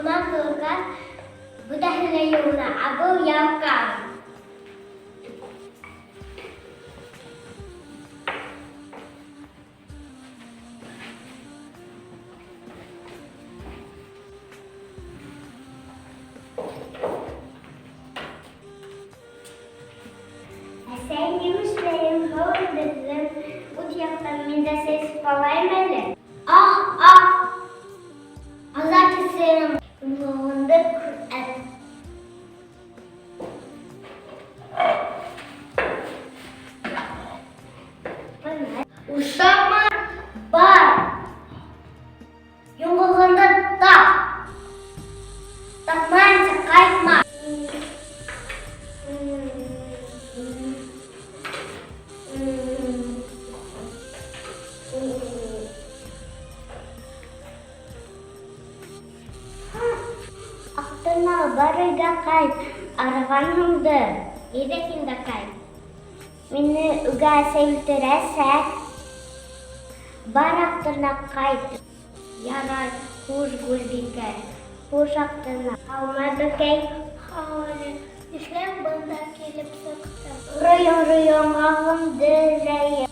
Йоҡонан торғас, бөтәһе лә йыуына, ә был ялҡау. Әсәй, нимешләйем, һыу индерҙем, ут яҡтым, мин дә сәй эсеп алайым әле. Ах, ах! Азат ит сыйырың, йомғағыңды күрһәт. Ушама, бар! Йомғағыңды тап! Тапмайынса ҡайтма! Аҡтырнаҡ, бар өйгә ҡайт, арығанһыңдыр. Әйҙә һин дә ҡайт. Мине үгәй әсәй үлтерәсәк. Бар, Аҡтырнаҡ, ҡайт. Ярай, хуш, Гөлбикә. Хуш, Аҡтырнаҡ. Һаумы, әбекәй. Һау әле. Нишләп бында килеп сыҡтың? Район йомғағымды эҙләйем.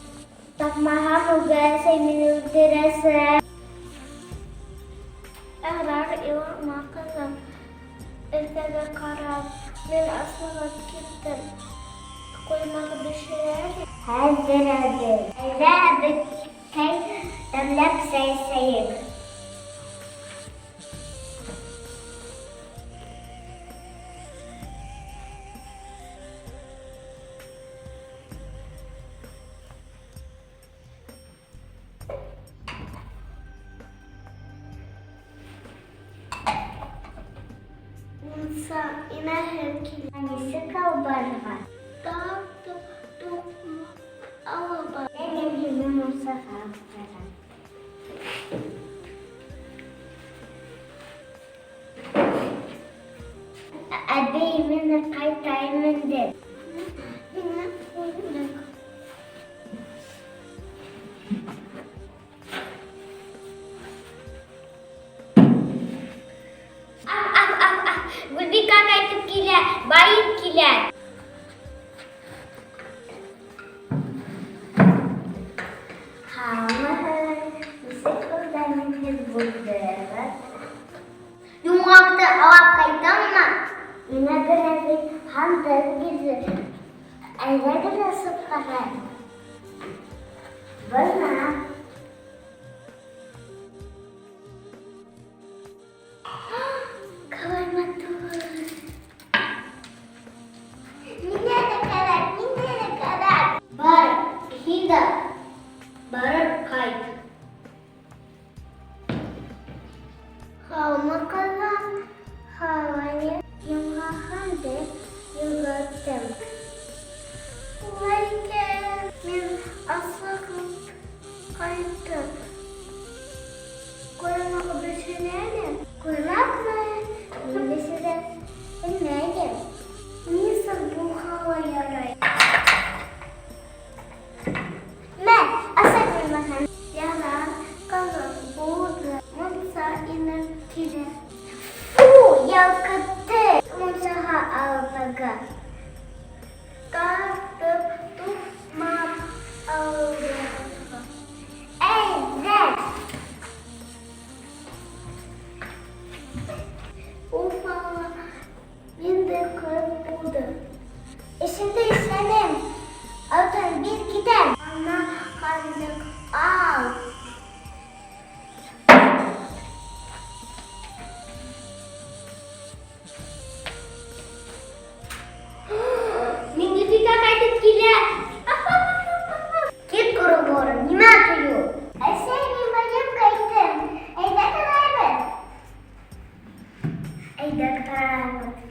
Тапмаһам, үгәй әсәй мине үлтерәсәк. Ярар, илама, ҡыҙым. Иртәгә ҡарап, мин асығып киттем. Ҡоймаҡ бешер әле. Хәҙер, әбей. Әйҙә, әбекәй, тәмләп сәй эсәйек. Мунса инәһем килә. Нисек алып барырға? Тартып туҡмап алып бар. Мин һине мунсаға алып барам. Әбей, мин ҡайтайым инде. Миңә күлдек. Гөлбикә ҡайтып килә, байып килә. Һаумыһығыҙ, нисек күргәнегеҙ булдығыҙ? Йомғаҡты алып ҡайтаммы? Миңә бер әбей һандыҡ бирҙе. Әйҙәгеҙ асып ҡарайыҡ. Бына. Ҡалай матур. Миңә лә кәрәк, миңә лә кәрәк. Бар, һин дә барып ҡайт. Һаумы, ҡыҙым? Һау, әни. Йомғағымды юғалттым. Улай икән. Мин асығып ҡайттым. Ҡоймаҡ бешер әле. Ҡоймаҡмы? Мин бешерә белмәйем. Нисек булһа ла ярай. Мә, аса күрмәһәң. Ярар, ҡыҙым, булды. Мунса инеп килә. Фу, ялҡытты. Мунсаға алып Тартып туҡмап алырға. Әйҙә! Уфала ниндәй ҡыҙ булды? Эшемде эшләнем, алтын бир китәм. Ана һандыҡ ал. Миңлебикә ҡайтып килә. Кит ҡороғоро, нимә тойоу? Әсәй, мин байып ҡайттым. Әйҙә ҡарайбыҙ. Әйҙә ҡарайбыҙ.